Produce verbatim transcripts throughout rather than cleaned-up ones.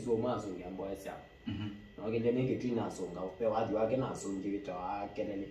Sio masũngĩa mboya syao. Mhm. Na ũkĩlya nĩ Kĩtui nasũnga, ve wathi wake nasũngĩ wĩtawa Kelele.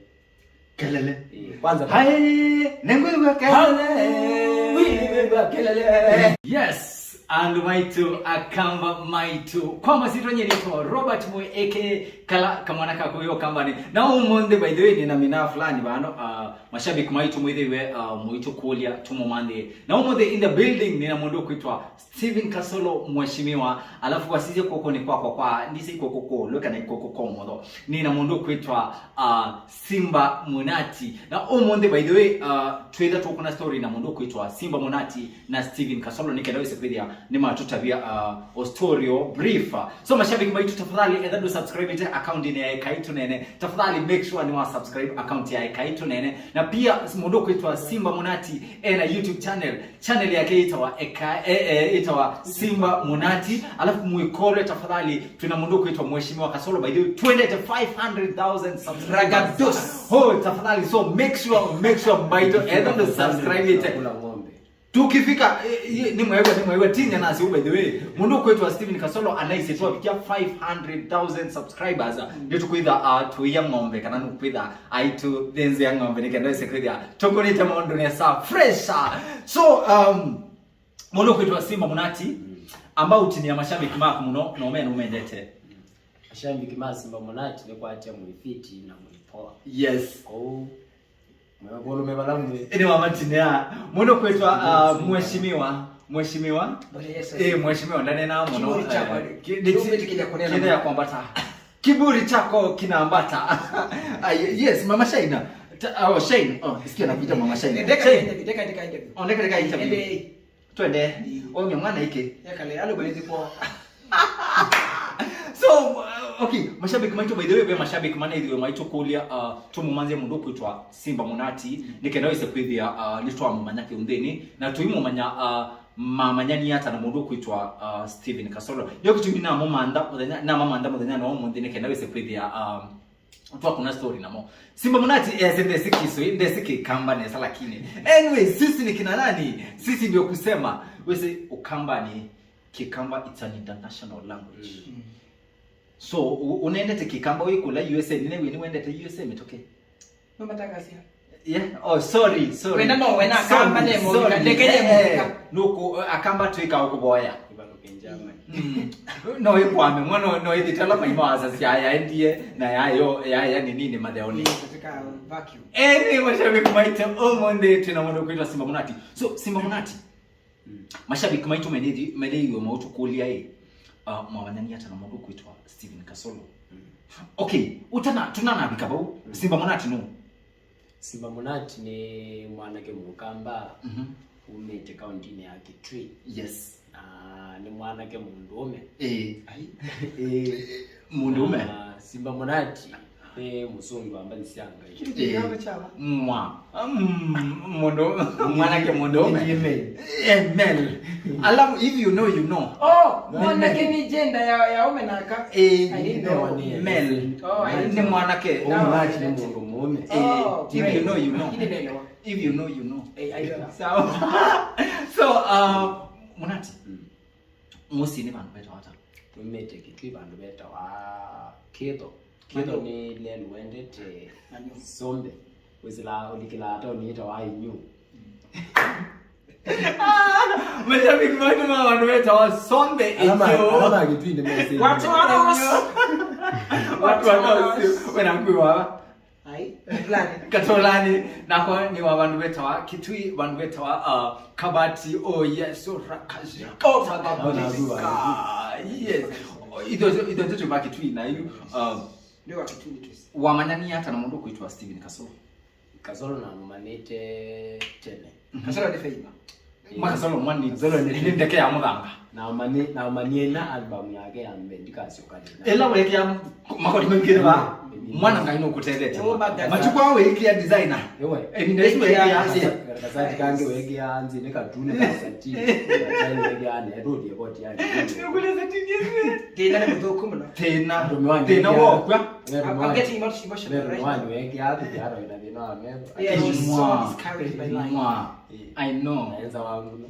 Kelele. Eh, kwanza. Hai, nengwĩw'a kelele. Wĩw'a kelele. Yes, andũ maitũ, Akamba maitũ. Kwa masitwa nyelito Robert Mwe aka kala kamwana kako yo kambani. Na ũmũnthĩ, by the way, nina mina fulani vano, uh, mashabiki maitũ mwĩthĩwe, uh, mũitũkũlya tũmũmanthĩe. Na ũmũnthĩ in the building nina mũndũ kwĩtwa Steven Kasolo, mheshimiwa, alafu wasisye kw'okonĩ kwakwa kwa, ndisĩ kw'oko kwa ũlyo kana kw'oko kwa ũmotho. Nĩ na mũndũ kwĩtwa, uh, Simba Munati. Na ũmũnthĩ, by the way, uh, twĩtha tũkũna story na mũndũ kwĩtwa Simba Munati na Steven Kasolo, nĩ kenda wĩse kwĩthĩa nĩ matũtavya, uh, o story o brief. So mashabiki maitũ, tafadhali, etha ndũ subscribe ĩte account-inĩ ya Ekai Tũnene, tafadhali make sure nĩ wa subscribe account ya Ekai Tũnene. Na pia mũndũ kwĩtwa Simba Munati ena YouTube channel. Channel yake ĩtawa Eka, eh, eh, ĩtawa Simba Munati. Alafu mwĩkolwe tafadhali, twĩna mũndũ kwĩtwa Mheshimiwa Kasolo, by the way, twendete five hundred thousand subscribers. Ragados. Oh, tafadhali, so make sure, make sure mbaitũ, etha ndũ subscribe ĩte. Kula ng'ombe. Tukifika, eh, eh, nĩ mwewe, nĩ mwewe, tinya nasi, by the way. Mũndũ kwĩtwa Steven Kasolo anaisye twafikia five hundred thousand subscribers. Nĩtũkwĩtha, uh, tũia ng'ombe, kana nũkwĩtha aitũ thĩnzĩa ng'ombe, nĩ kenda wĩse kwĩthĩa tũkũnĩte maũndũ nesa fresh. So, um, mũndũ kwĩtwa Simba Munati, amba ũtinĩa mashabiki maku mũno, na ũmene ũmendete. Mashabiki ma Simba Munati nĩ kwatya mwĩfiti na mwĩpoa. Yes. Kũu, mwĩkũlũme vala mwĩ. Nĩ wamatinĩa. Mũndũ kwĩtwa, uh, mheshimiwa. Mheshimiwa. Eh, mheshimiwa, ndanena mũno. Kĩburi chako. Kĩnĩ ya kwambata. Kiburi chako kinambata. Ah, ye- yes, mama Shaina. Ta- Oh, Shane. Oh, sikia nakuita mama Shaina. Ndeka Shane. Ndeka ndeka ndeka. Oh, ndeka ndeka interview. Twende. Omya mwana ike. Yakale alo balizi kwa. So, uh, okay, mashabiki maitũ, by the way, ve mashabiki mana ithiwe maitũ kũlya, uh, tũmũmanzie mũndũ kwĩtwa Simba Munati, nĩ kenda wĩse kwĩthĩa, uh, nĩ twamũmanya kĩũnthĩnĩ, na tũimũmanya, uh, mamanyani ata na mũndũ kwĩtwa, uh, Steven Kasolo. Ndio kĩtumi namũmantha mũthenya, namamantha mũthenya no mũnthĩ nĩ kenda wĩse kwĩthĩa, um, twakũna story namo. Simba Munati ese ndesi Kiswahili, ndesi Kikamba nesa lakini. Anyway, sisi ni kina nani? Sisi ndio kusema, wĩse Ukamba ni Kikamba, it's an international language. Mm. So, u- unaendete Kikamba wĩ kũla U S A, nĩ nĩwĩ nĩwendete U S A mĩtũkĩ? No matakasia. Yeah. Oh, sorry, sorry. Wenda no wena Sorry, Kamba ne mo, sorry. Ndeke ne mo. Eh, eh, nuku, Akamba twĩka ũkũvoya. Ivaluke German. Mm. No ikwame mwa no no ithitala maima asasi aya endie na yayo yaya ni nini matheoni. Katika vacuum. Eni mashabiki maitũ, ũmũnthĩ twĩna mũndũ kwĩtwa Simba Munati. So Simba Munati, mashabiki maitũ melithi meliyo maũtũkũlya ĩ, uh, mwamanyani ata na mũndũ kwĩtwa Steven Kasolo? Okay, ũtana tunanavika vau, Simba Munati nũ? Simba Munati nĩ mwanake mũkamba umĩte kauntinĩ ya Kitui. Yes. Na nĩ mwanake mũndũũme. Ĩĩ. Ai. Ĩĩ. Mũndũũme. Na Simba Munati nĩ mũsũngĩ wa mbathi sya Ngai. Ĩĩ. Mwa. Mm, mũndũ mwanake mũndũũme. Nĩ male. Eh, male. Alafu if you know, you know. Oh, mwanake nĩ gender ya ya ume na aka. Eh, I didn't know. Male. Oh, I didn't know. Nĩ mwanake. Mũndũ mũũme. Eh, oh, if you know, you know. If you know, you know. Eh, I don't know. Sawa. So, uh, Munati. Mũsyĩ nĩ vandũ vetawa ata? Tumĩte Kitui vandũ vetawa Kitho. Kitho nĩ lelu wendete Sombe. Wĩsĩla ũlikĩlaa taoni yĩtawa Inyu. Mashabiki maitũ ma vandũ vetawa Sombe Inyu. Alama Kitui nĩ mesi. Watu wa Rose. Watu wa Rose. Wena kwĩ wawa. Ai, fulani. Katolani, nakwa nĩ wa vandũ vetawa Kitui, vandũ vetawa, uh, Kabati, oh yes, oh, Rakaji. Oh, Kabati. Yes. Itho itho itho va Kitui na yu, uh, ndio wa Kitui twisi. Wamanyani ata na mũndũ kwĩtwa Steven Kasolo? Kasolo na mũmanĩte tene. Kasolo nĩ Feiba. Makasolo mwani zolo nĩ ndeke ya mũthanga. Na mani na mani ina album yake ya mbere ndikasyoka tena. Ela wekea makoti mengine ba mwana ngai no kutethetie. Matukwa wekea designer. Ewe. Eni ndio wekea. Kasati kange wekea anzi ne katuni kasati. Kange wekea ne rodi ya boti yake. Kule sati ndio. Tena ni mtoko mna. Tena. Tena wokwa. I'm getting emotional right now. Wekea ati ara ina dina mema. Yeah, I was so discouraged by life. I know. Naenza wangu.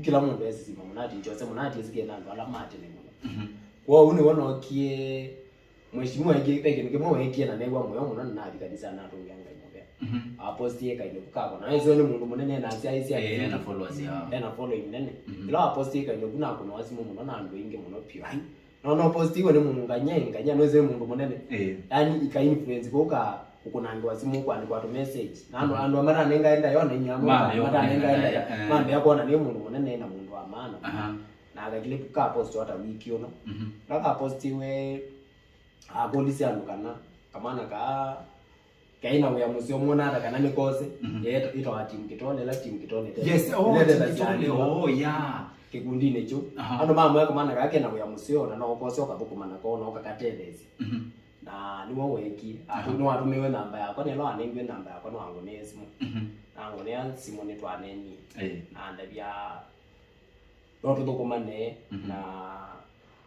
kĩla mũndũ esisima Mũnati, Jose Mũnati esikie na andũ ala ma tene mũno. Mhm. Kwoou nĩw'o nookie, Mheshimiwa aingĩ, ve kĩndũ kĩmwe weekie na neew'a mũyo mũno, na nathi kanisa natũngĩa Ngai mũvea. Mhm. Apostie kainũku kakwa. Na ĩsio nĩ mũndũ mũnene na asyaĩsya. Eh, ena followers, yeah. Ena following nene. Mhm. Ĩla apostie kainũku nakũnwa simũ mũno na andũ aingĩ mũno piũ. Ai. No, no postiwe nĩ mũndũ ngany'a, ngany'a nĩsĩ mũndũ mũnene. Eh. Yaani ika influence kũka kũkũnangĩwa simũ, kwandĩkwa tũ message. Na andũ, mhm, andũ matanengae ndaĩa, ona inyia mo, matanengae ndaĩa, eh, mambĩa kwona nĩ mũndũ mũnene na mũndũ wa maana. Aha. Na ka clip ka post ata wiki ũno. Mhm. Na ka postiwe, akũlisye andũ kana kamwana kaa kena wĩa mũseo, mwona ata kana nĩ kose. Mhm. Ye ĩtawa Team Kitone, ĩla Team Kitone ĩte-, yes, oh, ĩla Team ĩtetha Kitone, syana, oh, yeah. Kĩkundinĩ kyu. Aha. Andũ mamwĩa kamwana kaa kena wĩa mũseo, na no ũkose ũkathũkũma nako, na ũkakatetheesya. Mhm. Na nĩw'o weekie. Aha. Nĩwatũmĩwe namba yakwa, nĩla wanengiwe namba yakwa, nĩwangũnĩe simũ. Mhm. Na ngũnĩa simũ nĩtwanenie. Eh. Na ndavya no tũthũkũmane, mhm, na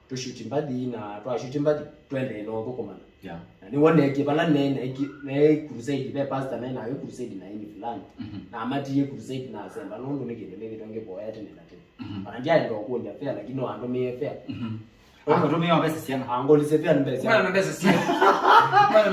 tũshuti mbathi, na twashuti mbathi, tũendee na ũthũkũmana. Yeah. Na nĩw'o neekie vala ne, neekie, ne crusade, ve pastor ne nayo crusade na ini fulani. Mhm. Na amatie crusade na asemba, nũndũ nĩ kĩndũ nĩkĩtwe ngĩvoya tene na tene. Mhm. Ona ndyaenda ũkũlya fare, lakini no andũmĩe fare. Mhm. Akũtũmĩa mbesa siana. Angũlise fare nĩ mbesa. Mwana na mbesa siana.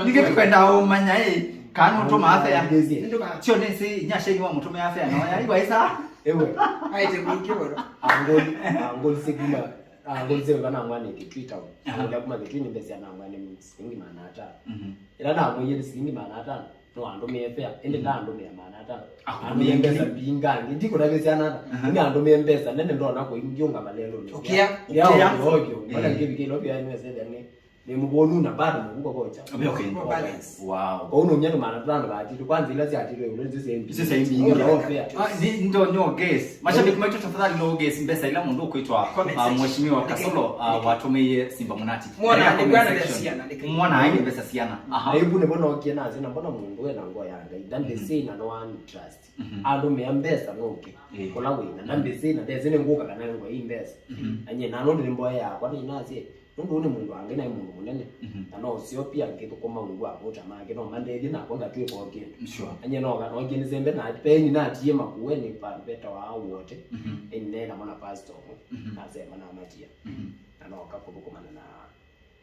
Ningĩ tũkwenda ũmanya, ĩ, kana ũtũmaa fare. Angũlise. Sio nĩ si, nyasha ni wa mũtũmĩa fare, no ya, iwa isa. Ewe. Aite mwingĩ wero. Angoli, angoli se kuma, angoli se kana mwana Kitui town. Aha. Angoli kuma Kitui nĩ mbesa na mwana ni silingi maana atano. Mhm. Ila na mwenye ni silingi maana atano. No andũmĩe fare. Ende, mhm, na andũmĩe maana atano. Akũtũmĩa mbesa mbingĩ. Ndi kuna mbesa na. Aha. Ni andũmĩe mbesa nene ndona ko ingiunga malelo. Ukia, ukia. Ovyo, ovyo. Mbona, eh, ngivikilo pia ni sasa ni Nĩ mũvũnu na bado mũvuko vocha. Okay, okay. Kwa balance. Wow. Kwa uno nyendo maana tano ba atitu kwanza ila si atitu ule nzi sembi. Nzi sembi. Ndio fare. Ah, ni ndo nyo guess. Mashabiki maitũ tafadhali no guess mbesa ila mũndũ ũkwĩtwa, comment, ah, section. Mheshimiwa Kasolo, ah, watũmĩie Simba Mũnati. Mwana, katika, ni bwana, comment section. Siana, ni mwana aini mbesa siana. Aha. Na ibu nĩ mbona okie na zina mbona mũndũ ena ngo ya Ngai. Then they say na no one trust. Mhm. Andũ mea mbesa no ke. Eh. Kola wina. Then they say na they say nĩ nguka kana ngo hii mbesa. Mhm. Anye na no nĩ mboya yakwa nĩ nasie. Nũndũ ũũ nĩ mũndũ angĩ naĩ mũndũ mũnene, mhm, na no ũseo pia ngĩthũkũma ungu wa mota make, no mandethye nakwa ngatw'ĩka o kĩndũ. Sure. Anye no, no kĩnĩsembe na peni natie makueni vandũ vetawa Wote, mhm, eni nena mwana pastor ũmwe, mhm, nasema namatia. Mhm. Na noka kũthũkũmana na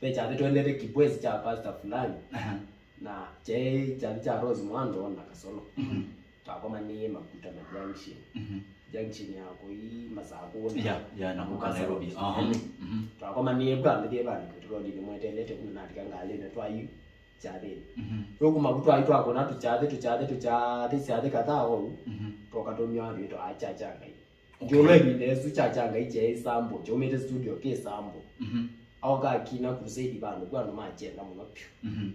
ve kyathĩ twendete kibwezi kya pastor fulani. Aha. Na kyaĩ kyathĩ kya Rose Mwando na Kasolo. Mhm. Twakomanie Makuta na Junction. Mhm. Junction ya kũi Masakũnĩ. Ya, ya, na kũka Nairobi. Aha. Mhm. Twakomanie kwa mbithie vandũ petroli nĩ mwetelete kuna natika ngalĩne twayu kyathĩnĩ. Mhm. Tũkuma ku twayu twakona tũkyathĩ, tũkyathĩ, tũkyathĩ, kyathĩ kadhaa ou. Mhm. Twoka tũmya andũ itwa achacha Ngai. Okay. Ndio ĩvinda ĩsu kyacha Ngai kyaĩ sample, kyaumĩte studio kĩ sample. Mhm. Aoka akina crusade vandũ kwa andũ makyenda mũno piũ. Mhm.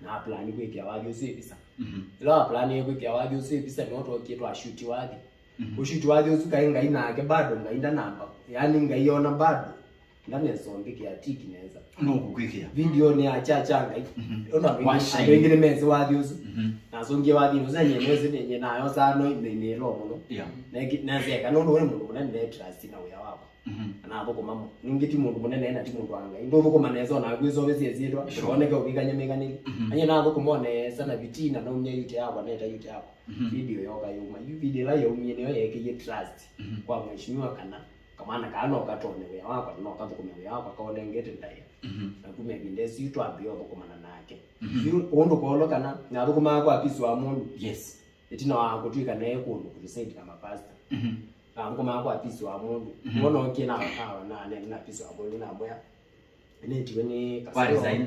Na plan kwĩkĩa wathi ũsu ĩvisa. Mhm. Ĩla wa plan kwĩkĩa wathi ũsu ĩvisa, nĩo twokie twa shoot wathi. Mhm. Ũshuti wathi ũsu kaĩ Ngai nake bado Ngai ndanamba. Yaani Ngai ona bado ndanesa ũmbĩkĩa tiki nesa. No kũkwĩkĩa. Video nĩ ya cha cha Ngai. Mhm. Ona andũ aingĩ, andũ aingĩ nĩmesĩ wathi ũsu. Mhm. Nasũngie wathi ũsu, na nyie nĩsĩ nĩ nyie nayo sana nĩ nĩ lo mũno. Yeah. Na ki-, naseka nũndũ ũrĩ mũndũ mũnene nĩ trust na wĩa wakwa. Mhm. Na nathũkũma mo. Ningĩ ti mũndũ mũnene na ti mũndũ wa Ngai. Ndũthũkũma nesa ona kwĩsovesya syĩtwa. Sure. Oneke ũvikany'a mĩkanĩli. Mhm. Anye nathũkũma nesa na vitina na umya yute yakwa, neta yute yakwa. Mhm. Video yoka yuma. Yu video ĩla yaumie nĩyo yeekĩie trust, mhm, kwa mheshimiwa kana kamwana kaa no katonye wĩa wakwa, no kathũkũme wĩa wakwa, kaonengete ndaĩa. Mhm. Na kuma ĩvinda ĩsu twambĩĩa ũthũkũmana nake. Mhm. Yu ũndũ kwolo kana nathũkũmaa kwa Peace wa Mũndũ. Yes. Ĩtina wa kũtw'ĩka naye kũndũ crusade na mapasta. Mhm. Nathũkũmaa kwa Peace wa Mũndũ. Mhm. Nĩwona okie na, na, na, na, na Peace wa Mũndũ namwĩa, nĩtiwe nĩ Kasolo. Wa resign.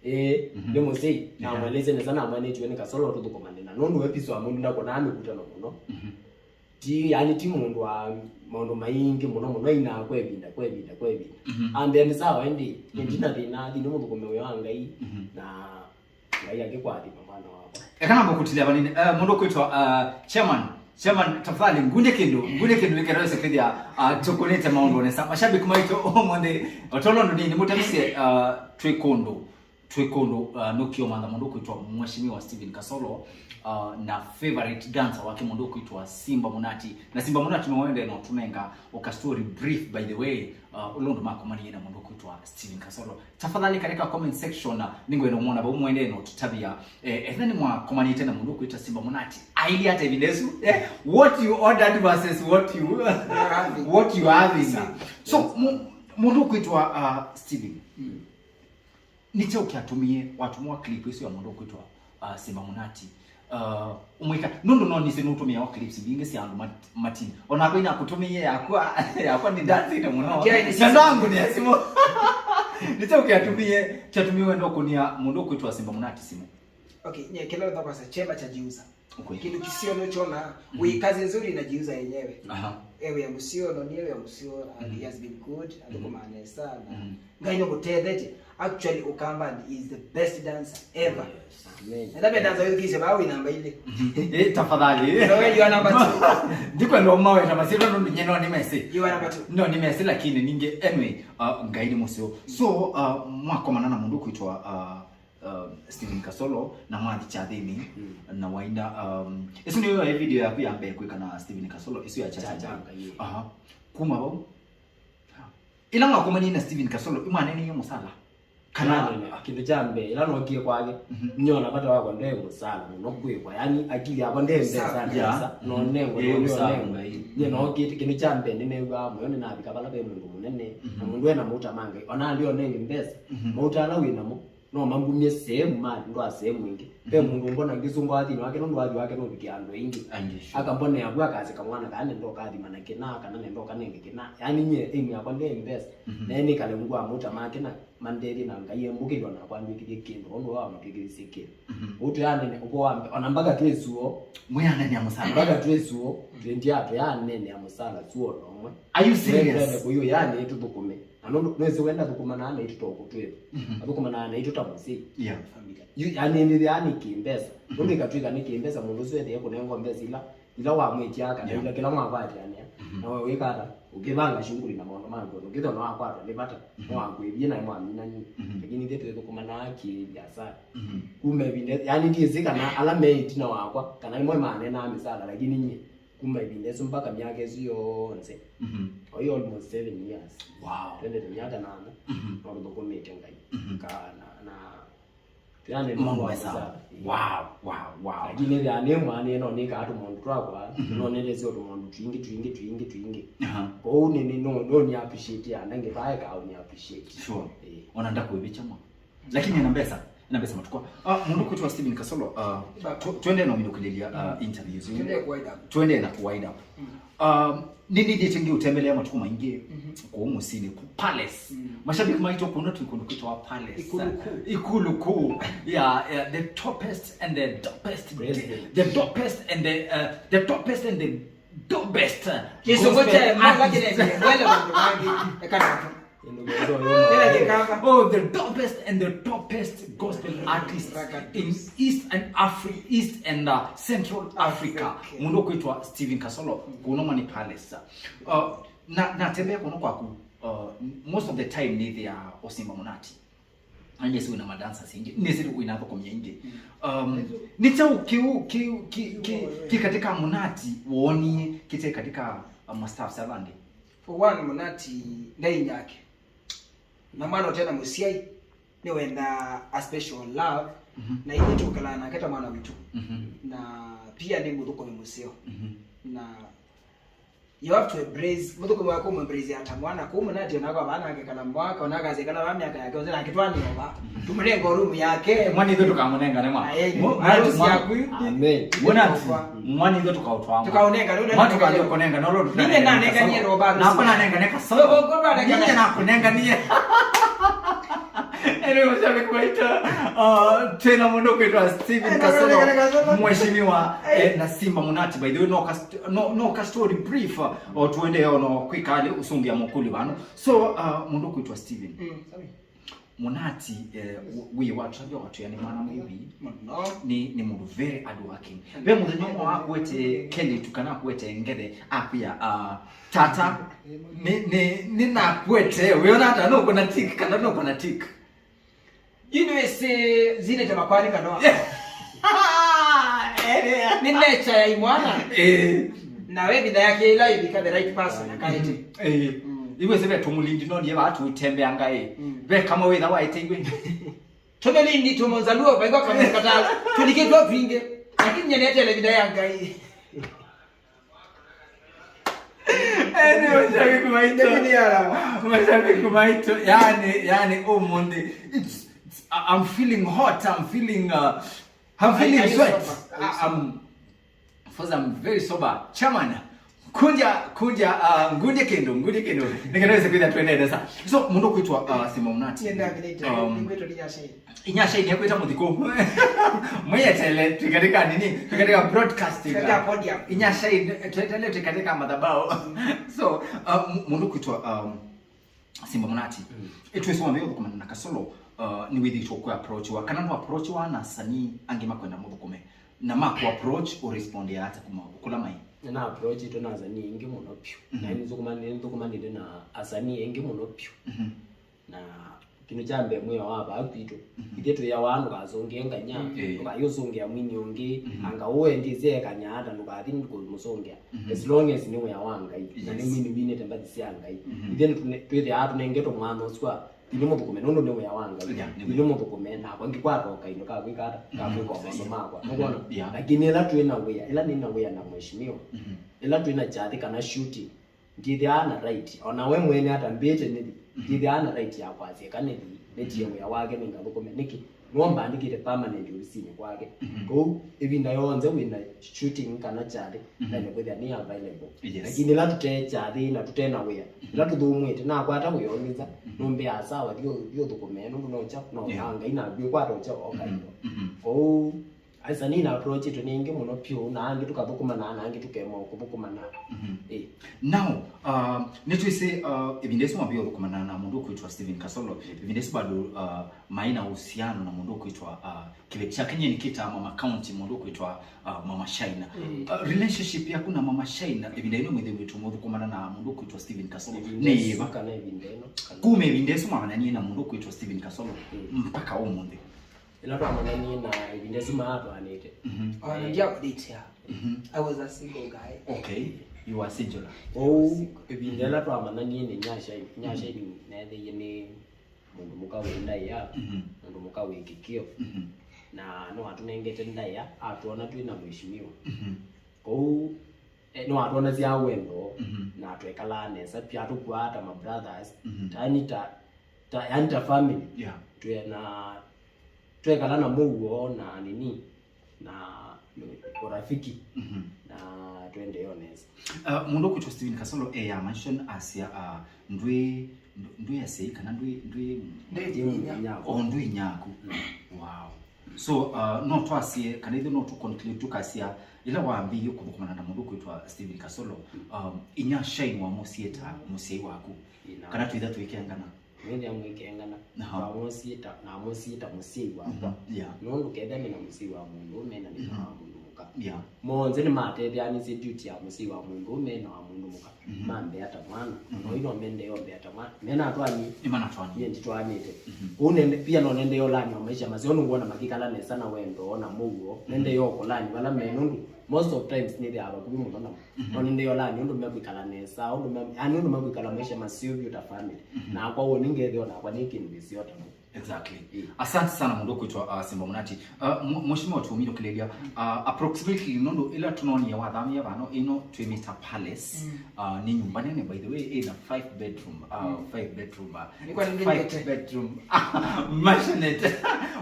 Ĩĩ, mhm, nĩ mũsyai. Yeah. Namwelesye nesa namwĩa nĩtiwe nĩ Kasolo tũthũkũmane na nũndũ we Peace wa Mũndũ ndakonaa mĩkutano mũno. Mhm. Ti, yani ti mũndũ wa maũndũ maingĩ mũno mũno, ainaa kwa ĩvinda, kwa ĩvinda, kwa ĩvinda. Mhm. Ambĩa nĩ sawa ĩndĩ, mhm, ndina thĩna, athi nĩ mũthũkũme wĩa wa Ngai, mhm, na Ngai akĩkwathima mwana wakwa. Eka namba kũtilia vanini, eh, mũndũ kwĩtwa, eh, chairman. Chairman, tafadhali, ngundie kĩndũ, ngundie kĩndũ nĩkenda wĩse kwĩthĩa, ah, tũkũnĩte maũndũ nesa. Mashabiki maitũ ũmũnthĩ, otolo ndũnini, mũtavisye, ah, twĩ kũndũ. Twĩ kũndũ, uh, nũkĩomantha mũndũ kwĩtwa Mheshimiwa Stephen Kasolo, uh, na favorite dancer wake mũndũ kwĩtwa Simba Munati. Na Simba Munati no wende no tũnenga ũka story brief, by the way, uh, ũla ũndũ makomanie na mũndũ kwĩtwa Stephen Kasolo. Tafadhali katika comment section, uh, nĩngwenda ũmwona vau mwende no tũtavia, eh, etha nĩ mwakomanĩte na mũndũ kwĩtwa Simba Munati. Aili ata ĩvinda ĩsu? Eh, what you ordered versus what you, what you are having. So, mu-, mũndũ kwĩtwa, uh, Stephen. Mm. Nĩ kyaũ kyatũmie watũmwa clip ĩsu ya mũndũ ũkwĩtwa, uh, Simba Munati, Uh, ũmwĩka, nũndũ no nĩsĩ nũtũmĩawa clips mbingĩ sya andũ mat-, matini. Onakwa inakũtũmĩie yakwa, yakwa nĩ dancing mũno. Okay, nĩ na ndangu nĩ simũ. Nĩte ũkĩatũmĩie, kyatũmĩie wenda ũkũnia mũndũ ũkwĩtwa Simba Mũnati simũ. Okay, nye kĩla ũthakwasa chema cha jiuza. Okay. Kĩndũ kĩseo nũkyona, mm-hmm, wĩ kazi nzuri inajiuza yenyewe. Aha. E wĩa mũseo, no nĩ wĩa mũseo, and, mm-hmm, he has been good, athũkũmaa nesa, na, mm-hmm, Ngai nũmũtethetye. Actually, Ukambani is the best dancer ever. Yes. Amen. Na ndabe dancer wĩthukĩĩsye vaa wĩ namba ilĩ. Eh, tafadhali. So, you are number two. Ndikwenda ũmaweta masyĩtwa nũndũ nye no nĩmesĩ. You are number two. No nĩmesĩ, lakini ningĩ, anyway, uh, Ngai nĩ mũseo. So, uh, mwakomana na mũndũ kwĩtwa, uh, uh, Steven Kasolo na mwathi kyathĩnĩ, mm, na waina, um, ĩsu nĩyo yaĩ video yaku ya mbee kwĩka na Steven Kasolo, ĩsu ya Cha Cha Cha Cha Cha. Cha, yeah. Aha. Kuma vau, ĩla mwakomanie na Steven Kasolo, ĩmwaneneiye mũsala? Kana? Ĩla nene, kĩndũ kya mbee, ĩla nookie kwake, mhm, nyona vata wakwa ndee mũsala mũno kwĩkwa. Yaani, akili yakwa ndee mbesa, yeah, mbesa, mhm, no nengwe, eh, no mũsala nengwe. Ngai. Nye, mhm, nookĩte, kĩndũ kya mbee, nĩnew'aa mũyo, nĩnavika vala ve mũndũ mũnene, na, mhm, mũndũ ena mauta ma Ngai. Ona ndi onenge mbesa, mhm, mauta ala wĩ namo, no mambumie sehemu ma ndwa sehemu ĩngĩ. Ve, mhm, mũndũ mbona ngĩsũngwa wathini wake, nũndũ wathi wake nũvikĩa andũ aingĩ. Aingĩ, sure. Akambonea vu akasika mwana, kana nenda ũkathima na kĩna, kana nenda ũkanenge kĩna. Yaani, nye aim yakwa ndee mbesa. Mhm. Na nĩkale ungu wa mauta make na mandethye na Ngai embũkĩlwa nakwa ndwĩkĩthye kĩndũ, ũndũ wa matwĩkĩthisye kĩndũ. Mhm. Ũtũ ya nene, ũko wa mbe-, ona mpaka twĩsuo. Mwĩanania mũsala. Mpaka twĩsuo, twenty atũ ya nene ya mũsala suo nomwe. Are you serious? Wendete kũiyo, yaani, tũthũkũme. Na nũndũ, nĩsĩ wenda thũkũma na ana itũ tũkũtwĩva. Mhm. Athũkũma na ana itũ ta mũsyai. Yeah. Family. Yu, yaani, nĩ, yaani, kĩmbesa. Mhm. Nũndũ ikatwĩka nĩ kĩmbesa, mũndũ ũsu ethĩe kũnengwa mbesa ila, ila wamwĩtya, kana, yeah, ila kĩla mwakwatĩanĩa. Mhm. Na we wĩka ata? Ũkĩvanga shughuli na maũndũ ma ngũa, ũkĩthwa no wakwatwa nĩ vata, mhm, no wakwĩvie naĩ mwaminanie. Mhm. Lakini ithyĩ twĩthũkũma na kĩ biasara. Mhm. Kuma ĩvinda, yaani, ndiĩsĩ kana ala me ĩtina wakwa, kana nĩmo manenaa mĩsala, lakini nyie, kuma ĩvinda ĩsu mpaka myaka ĩsu yonthe. Mhm. Oyu almost seven years. Wow. Twendete myaka nana, mhm, no tũthũkũmĩte Ngai. Mhm. Ka na, na, yani, maũndũ mesa. Wow, wow, wow. Lakini thĩna nĩ mwana no nĩkaa tũmaũndũ twakwa, mhm, no nĩlesyo tũmaũndũ twingĩ, twingĩ, twingĩ, twingĩ. Aha. Kwoou nĩ, nĩ, no, no nĩ appreciate ya, na ngĩvae kao nĩ appreciate. Sure. Eh. Ona ndakwĩvĩkya mwa. Lakini ena mbesa, ena mbesa matukũ. Ah, mũndũ kwĩtwa Steven Kasolo, ah, tu-, tuendee na ũminũkĩlĩlya, ah, interviews. Tuendee kawaida. Tuendee na kawaida. Mm. Um, nĩnĩthiĩte ngĩũtembelea matukũ maingĩ, mhm, kũu mũsyĩnĩ ku Palace. Mm. Mashabiki maitũ kũna twĩ kũndũ kwĩtawa Palace. Ikulu kuu. Ikulu kuu. Yeah, yeah, the topest and the dopest. President. The dopest and the, uh, the topest and the dopest. Kĩsũngũ gospel kya mala artist. Kĩnene, wale watu wengi, ekana tu. Kĩla kĩkamba. Oh, the dopest and the topest gospel artists in East and Afri-, East and, uh, Central Africa. Africa. Mũndũ kwĩtwa Steven Kasolo, kũno Mwani Palace. Uh, na, natembea kũno kwaku, uh, most of the time nĩthĩaa ũsimba Mũnati. Nĩsĩ wĩna madancers aingĩ, nĩsĩ wĩna athũkũmi aingĩ. Mm. Um, nĩ kyaũ kĩu, kĩu, kĩ, kĩ, kĩ katika Mũnati woonie kĩte katika, uh, mastaffs ala angĩ? For one, Mũnati ndainyake. Na mwana ũte na mũsyai, nĩwendaa a special love, mhm, na ithyĩ tũkalaa nake ta mwana witũ. Mhm. Na pia nĩ mũthũkũmi mũseo. Mhm. Na you have to embrace, mũthũkũmi waku ũmũembrace ta mwana. Kũu Mũnati onakwa vana akekala mwaka, ona akasikala va myaka yake yonthe, nake twanĩova. Mhm. Tũmũnenga room yake. Mwana ithu tũkamũnengane mwa. Aye, mwa-, harusi mwa-, yaku. Amen. Mũnati, mwana ithu tũkaũtwaa mwa. Tũkaũnenga, nũndũ mwa tũkathi kũnenga, no, nũndũ nĩnĩ nanenganie roba harusi. Nakwa nanengane kasolo. Nĩnĩ nakũnenganie. Anyway, mashabiki maitũ, uh, twĩna mũndũ kwĩtwa Steven Kasolo, mheshimiwa, eh, na Simba Mũnati, by the way, no ka st-, no, no ka story brief, uh, o tuendee o no kwĩkalĩ ũsũngĩa mũkũlyo vano. So, uh, mũndũ kwĩtwa Steven. Mm, sorry. Mũnati, eh, w-, wĩ watavya watwĩa nĩ mwana mwĩvi. Mũno. Nĩ, nĩ mũndũ very hardworking. Ve mũthenya ũmwe wakwete kelĩtu kana akwete ngethe, akwĩa, uh, tata, nĩ, nĩ, nĩnakwete. Wĩona ata, nũkũna tick kana nũkũna tick? Yu nĩwĩsĩ zinete makwani kana wa. Nĩ nature ya imwana. Eh. Na we vitha yake ila ivika the right person akaete. Eh. Mm. Iwe sebe tumulindi no ndiye watu utembeanga eh. Mm. Ve kama wetha waete iwe. Tumulindi tumonzaluo baigwa kama katala. Tulikitwa twingi. Lakini nyenete ile vitha ya Ngai. Anyway, mashabiki maitũ. Ndio, ndio, alama. Mashabiki maitũ, yani, yani, ũmũnthĩ, it's, it's, I-, I'm feeling hot, I'm feeling, uh, I'm feeling sweat. Are you sober? Ah, um, first, I'm very sober. Chairman, kunja, kunja, uh, ngundie kĩndũ, ngundie kĩndũ. Nĩkenda wĩse kwĩthĩa twendeete sa. So, mũndũ kwĩtwa, uh, Simba Mnati. Nĩenda kĩnĩte, um, nĩngwĩtwa nĩ Nyashai. Inyashai nĩekwĩta mũthikũ. Mwĩyetele, twĩ katika nini? Twĩ katika broadcasting. Katika podium. Inyashai, twetele twĩ katika madhabahu. So, uh, m-, mũndũ kwĩtwa, um, Simba Mnati. Mm. Ĩtwĩsĩ wambĩĩa ũthũkũmana na Kasolo, uh, nĩwĩthĩĩtwe kũ approachiwa, kana nũ approachiwa na asanii angĩ makwenda mũthũkũme, na makũ approach, ũrespondea ata kuma kũla maĩ? Nĩna approachitwe na asanii aingĩ mũno vyũ. Mhm. Na nĩthũkũma-, nĩthũkũmanĩte na asanii aingĩ mũno vyũ. Mhm. Na kĩndũ kya mbee mwĩao wa vaa kwitũ. Mhm. Ithyĩ twĩawa ndũkasũngĩe nganya, mm, eh, ndũkayũsũngĩa mwini ũngĩ, mhm, anga ũendisye ekanya ata ndũkathi kũmũsũngĩa. Mhm. As long as nĩ wĩa wa Ngai, na nĩ, yes, mwini winĩte mbathi sya Ngai. Mhm. Ithyĩ nĩtũne-, twĩthĩawa tũnengetwe mwanya ũsu wa, "Thiĩ mũthũkũme nũndũ nĩ wĩa wa Ngai. Yeah, nĩ, thiĩ wĩa. Mũthũkũme, nakwa ngĩkwata o kaĩndũ ka kwĩka ata, ka, mhm, kwĩka o maũndũ makwa." Nũkwona? Yeah. Lakini ĩla twĩ na wĩa, ĩla nĩ na wĩa na mheshimiwa, mhm, ĩla twĩ na kyathĩ kana shooting, ndithĩawa na right, o na we mwene atambĩte nĩthi, mhm, ndithĩawa na right ya kwasya kana nĩthi, nĩtie, mhm, wĩa wake nĩngathũkũme. Nĩkĩ? Nĩwe ũmbandĩkĩte permanent ovisinĩ kwake. Mhm. Kwoou, ĩvinda yonthe wĩ na shooting kana kyathĩ, mhm, naĩle kwĩthĩa nĩ available. Yes. Lakini ĩla tũte kyathĩ na tũte na wĩa, mhm, ĩla tũthũmũĩte, nakwata wĩa ũngĩ nza, mhm, nũmbĩaa, "Sawa, thiĩ ũ-, thiĩ ũthũkũme, nũndũ no kya, no, yeah, wa Ngai, na ngwĩkwata o kya o kaĩndũ." Mhm. Mhm. Kwoou, Aisani na approachitwe nĩ aingĩ mũno vyũ, na angĩ tũkathũkũmana, na angĩ tũkema kũthũkũmana. Mhm. Ĩĩ. Now, uh, nĩtwĩsĩ, uh, ĩvinda ĩsu mwambĩĩa ũthũkũmana na mũndũ ũkwĩtwa Stephen Kasolo, ĩvinda ĩsu bado, uh, maĩ na uhusiano na mũndũ ũkwĩtwa, uh, kĩveti kyake nyie nĩkĩtaa Mama County, mũndũ ũkwĩtwa, uh, Mama Shina. Mm. Uh, relationship yaku na Mama Shina, ĩvinda ĩno mwĩthĩĩtwe mũthũkũmana na mũndũ ũkwĩtwa Stephen Kasolo, ĩvinda nĩ ĩsu yĩva? Kana ĩvinda ĩno, kana kuma ĩvinda ĩsu mwamanyanie na mũndũ ũkwĩtwa Stephen Kasolo, mm, mpaka ũmũnthĩ? Ĩla twamanyanie na ĩvinda ĩsu maatwaanĩte. Mhm. Oh, na ndiakũdatea. Mhm. I was a single guy. Okay, you were singular. Ũu, ĩvinda ĩla twamanyanie nĩ Nyashai, Nyashai neethĩie nĩ mũndũ mũka wĩ ndaĩa, mhm, mũndũ mũka wĩ kĩkĩo. Mhm. Na nĩwatũnengete ndaĩa, atwona twĩ na mheshimiwa. Mhm. Kwoou, eh, nĩwatwonasya wendo, mhm, na twekalaa nesa, pia tũkwaa ta ma brothers, mhm, ta, yani ta, ta, yani ta family. Yeah. Twe na, twekala na mũuo na nini, na ũrafiki, mhm, na twendeeo nesa. Uh, mũndũ ũkwĩtwa Stephen Kasolo eya mention asya, uh, ndwĩ, ndwĩ, ndwĩ asyai kana ndwĩ, ndwĩ, ndwĩ mũnyaku. O ndwĩ nyaku. Mm. Wow. So, uh, no twasye, kana ithyĩ no tũ conclude tũkasya, ĩla wambĩĩe kũthũkũmana na mũndũ kwĩtwa Stephen Kasolo, um, inya Shine wamũsiĩta mũsyai waku? Ĩna. Kana twĩtha tũikengana? Nĩthĩa mwĩkengana. Aha. Namũsiĩta, namũsiĩta mũsyai wakwa. Mhm. Yeah. Nũndũ ketha nĩ na mũsyai wa mũndũũme na nĩ na, mhm, wa mũndũ mũka. Yeah. Monthe nĩmatetheanĩsye duty ya mũsyai wa mũndũũme na wa mũndũ mũka. Mhm. Mambea ta mwana. Mhm. No ino mende yombea ta mwana. Menatwani. Nĩmanatwani. Nyie nditwanĩte. Mhm. Kũu nende, pia no nende yolani wa maisha maseo nũwona makikala nesa na wendo na mũuo. Mhm. Nende yokolani vala me nũndũ most of times nĩthĩawa vakuvĩ mũno namo. Mhm. No nende yolani ũndũ mekwĩkala nesa, ũndũ me, yani ũndũ mekwĩkala maisha maseo vyũ ta family. Mhm. Nakwa ũũ nĩngethĩwa nakwa nĩ kĩndũ kĩseo ta mũndũ. Exactly. Mm. Asante sana mũndũ kwĩtwa, uh, Simba Munati. Uh, mu-, mheshimiwa tuumire ũkĩlĩlya, uh, approximately nũndũ ĩla tũnonie wathamia vano ĩno twĩmĩta palace, mm, uh, nĩ nyũmba nene by the way, ĩna five bedroom, uh, mm, five bedroom, uh, nĩkwa nĩ five bedroom. Maisonette.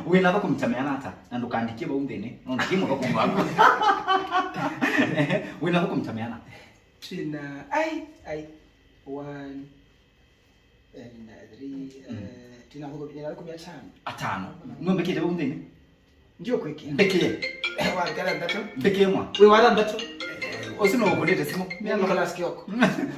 Wĩna thũkũmi ta meana ata? Na ndũkandikie vau nthĩnĩ, no ndikie mũthũkũmi waku. Wĩna thũkũmi ta meana? Twĩna, ai, ai, one, eh, na three, mm, eh, twĩna thũkũmi, twĩna thũkũmi atano. Atano. Mm. Nũmbĩkĩte vau nthĩnĩ? Ndiũkwĩkĩa. Mbĩkĩe. Wakala ndatũ. Mbĩkĩe mwa. Wĩ wala ndatũ. Ũsu no ũkũlĩte simũ. Nicholas Kioko.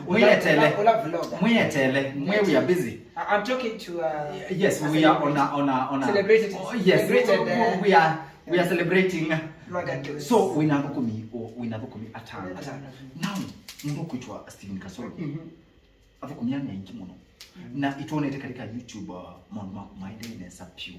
Mwĩyetele. Ũla, ũla vlogger. Mwĩyetele. Mwe, we are busy. I, I'm talking to, uh, yes, we are on a, on a, on a, celebrated, oh, yes, celebrated, we, we, uh, we are, we are celebrating. Blogger. So, wĩna thũkũmi, o, wĩna thũkũmi atano. Atano. Now, mũndũ kwĩtwa Stephen Kasolo. Mhm. Athũkũmi aa nĩ aingĩ mũno. Mm. Na itwonete katika YouTube, uh, maũndũ maku maendee nesa vyũ.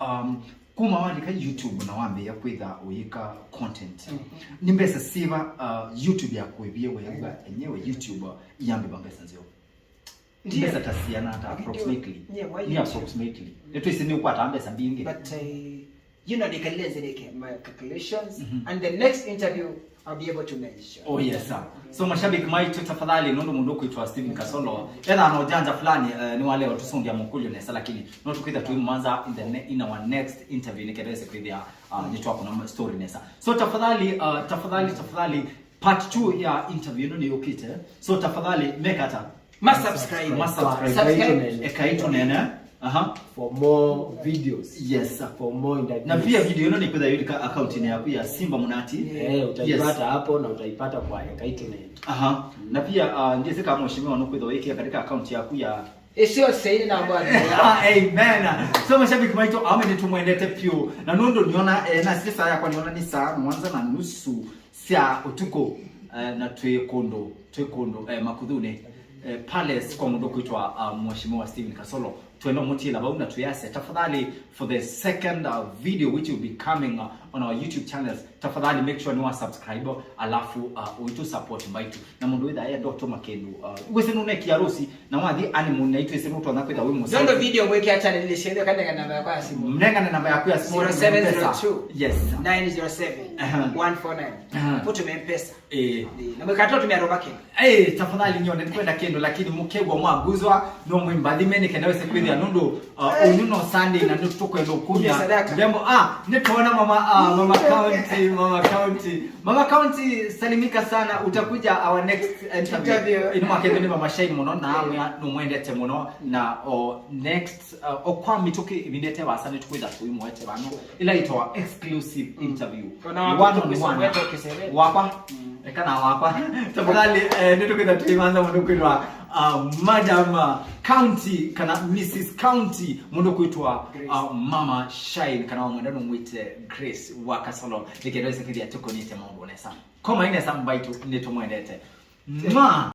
Mm. Um, kuma walika YouTube na wambĩĩa kwĩtha ũyĩka content, mm, nĩ mbesa syĩva, uh, YouTube yakũĩvie weew'a enyewe YouTube, uh, yambĩva mbesa nzeo? Ndiye. Mbesa ta siana ata? Lakini approximately. Ndiye, why ni YouTube? Approximately. Mm. Nĩtwĩsĩ nĩ ũkwata mbesa mbingĩ. But, uh, you know, ndikalile nzĩnĩke my calculations. Mhm. And the next interview, I'll be able to mention. Oh yes sir. So mashabiki maitũ, tafadhali, nũndũ mũndũ ũkwĩtwa Steven Kasolo etha na ũjanja fulani, eh, nĩ waleo tũsũngĩa mũkũlyo nesa, lakini no tũkwĩtha tũimwanza in the ne, in our next interview nĩ kenda ese kwĩthĩa uh, nĩ twakũna story nesa. So tafadhali, uh, tafadhali, tafadhali, part two ya interview ĩno nĩ yũkĩte. So tafadhali mekata Ma subscribe. Ma subscribe. Subscribe. Eka itũnene. Aha. For more videos. Yes sir. For more interviews. Na pia video ĩno nĩ kwĩtha yũlika account-inĩ yaku ya Simba Munati. Eh, utaipata hapo na utaipata kwa Eka Itũnene. Aha. Na pia uh, ndiye sika mheshimiwa no kwĩtha wĩkĩa katika account yaku ya Isio seini na bwana. Amen. So mashabiki maitũ, ame nĩtũmwendete piũ. Na nũndũ niona eh, na sisa yakwa niona nĩ saa mũonza na nusu sya ũtukũ, eh, na twĩ kũndũ, twĩ kũndũ eh, Makuthunĩ, eh, palace kwa mũndũ kwĩtwa uh, mheshimiwa Steven Kasolo. Twenda mũtiĩla vau na twĩase, tafadhali, for the second uh, video which will be coming uh, on our YouTube channels, tafadhali make sure nĩ wa subscribe, alafu uh, uitũ support mbaitũ. Na mũndũ wĩtha enda ũtũma kĩndũ uh, wĩsĩ nũnekia rũsi na wathi animal na itwĩsĩ nũtonya kwĩtha wĩ mũsaithi. Ndondo video mwĩkĩa channel ile siende kanega namba yakwa ya simu. Mnengane namba yaku ya simu. Zero seven zero two. Yes. Nine zero seven one four nine. Mũtũme mpesa. Eh. Na mwĩkatwa tumia roba kĩndũ. Eh, tafadhali nyone kwenda kĩndũ lakini mũkegwa mwaguzwa no mwĩmbathime nĩ kenda wese kwĩthĩa nũndũ uh, ũnyu no Sunday na nĩtũkwenda ũkumya. Ndembo ah nĩtwona mama ah mama county mama county mama county salimika sana, utakuja our next interview. Ino makende nĩ mama Shine mũno na amwe nũmwendete mũno na o next uh, o kwa mĩtũkĩ ĩvindete vasa nĩtũkwĩtha tũimwete vano ila itawa exclusive interview. One on one. Wakwa. Eka na wakwa. Tafadhali eh, nĩtũkwĩtha tũimantha mũndũ kwĩtwa uh, madam uh, county kana missus County mũndũ kwĩtwa uh, mama Shine kana wamwenda nũmwĩte Grace wa Kasolo nĩkenda ĩsĩkĩthĩa tũkonĩte maũndũ nesa. Koma inesa mbaitũ nĩtũmwendete. Mwa.